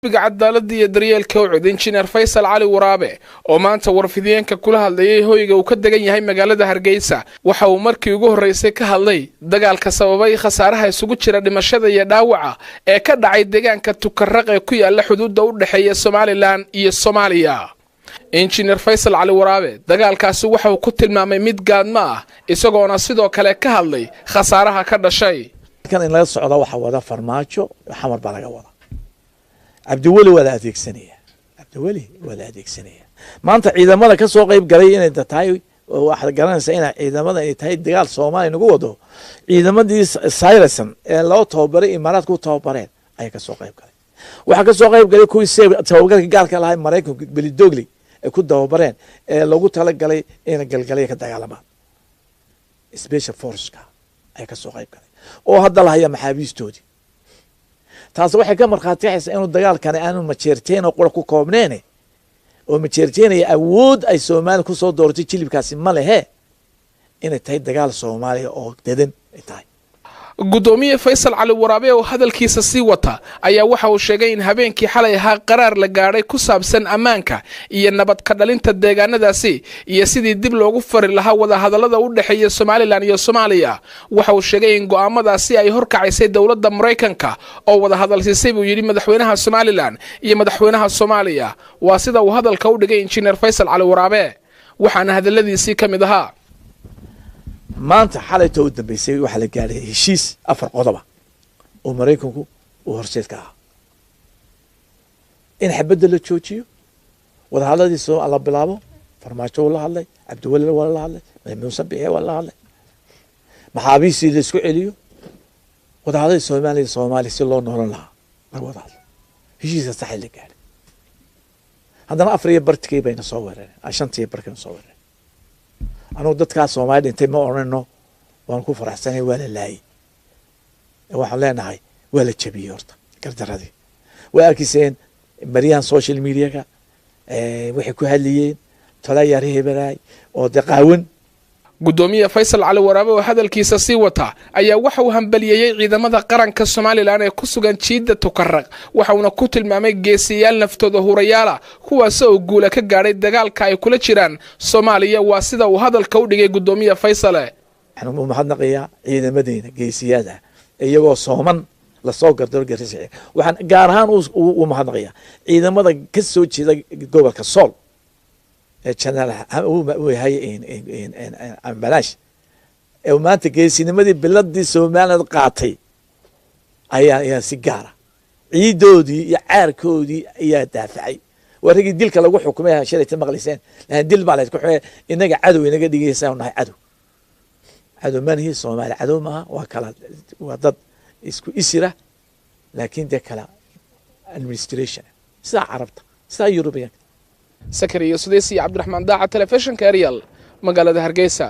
Xisbiga Cadaaladda iyo Daryeelka UCID, Injineer Faysal Cali Waraabe, oo maanta warfidiyeenka kula hadlayay hoyga uu ka degan yahay magaalada Hargeysa, waxa uu markii ugu horreysay ka hadlay dagaalka sababay khasaaraha isugu jira dhimashada iyo dhaawaca ee ka dhacay deegaanka Tukaraq ee ku yaala xuduudda u dhexeeya Somalilan iyo Soomaaliya. Injineer Faysal Cali Waraabe dagaalkaasi waxa uu ku tilmaamay mid gaadmo ah, isagoona sidoo kale ka hadlay khasaaraha ka dhashay. Kan in laga socda waxaa wada Farmaajo, Xamar baa laga wada. Cabdiweli waa la adeegsanaya, Cabdiweli waa la adeegsanaya. Maanta ciidamada ka soo qeyb galay inay tahay, waxaad garanaysaa ina ciidamada inay tahay dagaal Soomaaliya nagu wado. Ciidamadii Cyrison ee loo tababaray, Imaaraadka u tababareen, ayaa kasoo qeyb galay. Waxaa kasoo qeyb galay kuwii se tababarka gaalka lahay Maraykanku Belidogli ay ku tababareen ee lagu talagalay inay galgalaya ka dagaalamaan, special forceka ayaa kasoo qeyb galay oo hadda la haya maxaabiistoodii. Taas waxay ka markhaati kacaysaa inuu dagaalkani aanu Majeerteen oo qura ku koobneene, oo Majeerteenaya awood ay Soomaaliya kusoo dooratay jilibkaasi ma lehe, inay tahay dagaal Soomaaliya oo dedan ay tahay. Guddoomiye Faysal Cali Waraabe oo hadalkiisa sii wata ayaa waxa uu sheegay in habeenkii xalay ahaa qaraar la gaadhay ku saabsan ammaanka iyo nabad ka dhalinta deegaanadaasi iyo sidii dib loogu fari lahaa wadahadallada u dhexeeya Somalilan iyo Soomaaliya. Waxa uu sheegay in go'aamadaasi ay horkacaysay dowladda Maraykanka oo wadahadal siisay, buu yidhi, madaxweynaha Somalilan iyo madaxweynaha Soomaaliya. Waa sida uu hadalka u dhigay Injineer Faysal Cali Waraabe, waxaana hadalladiisii ka mid ahaa: Maanta xalayto u dambeysay waxaa la gaadhay heshiis 4 qodoba oo Maraykanku uu horseed ka ahaa in xabadda la joojiyo, wadahadladii soo la bilaabo. Farmaajo wuu la hadlay, Cabdiwelina waa la hadlay, Muuse Bixe waa la hadlay, maxaabiistii la isku celiyo, wadahadladii Soomaaliya Soomaaliya si loo noolan lahaa laga wada hadlo. Heshiiska saxay la gaadhay. Haddana 4 iyo bartikii bayna soo weerareen, 5-tii barkayna soo weerareen. Anugu dadkaa Soomaali dhintay ma odhanno waan ku faraxsanay waa la laayay. Waxaan leenahay waa la jabiyey horta gardaradii. Waa arkiyseen maryahan social mediaga waxay ku hadlayeen tolayaar hebelaay oo de qaawan. Guddoomiye Faysal Cali Waraabe oo hadalkiisa sii wata ayaa waxa uu hambaliyeeyey ciidamada qaranka Somalilan ee ku sugan jiidda Tukaraq, waxauna ku tilmaamay geesiyaal naftooda hurayaala, kuwaas oo guula ka gaadhay dagaalka ay kula jiraan Soomaaliya. Waa sida uu hadalka u dhigay Guddoomiye Faysale. Waxaan u mahadnaqayaa ciidamadeyna geesiyaada iyagoo sooman lasoo gardaro garis. Waxaan gaar ahaan u mahadnaqayaa ciidamada ka soo jeeda gobolka Sool ee jenaraal uu yahay Ambalaash ee maanta geesinimadii biladii Somaliland qaatay ayaa si gaara ciidoodii iyo caarkoodii ayaa daafacay. Waa raggii dilka lagu xukumay shalayta maqlayseen, lakin dil baa laysku xukumay. Inaga cadow inaga dhigaysa nahay, cadow cadow manihi. Soomaali cadow maaha, waa kala, waa dad isku isira, laakiin dee kala administration, sidaa Carabta, sidaa Yurubiyanka. Sakariyo Sudeysi iyo Cabdiraxmaan Daaca, telefishinka Ariel, magaalada Hargeysa.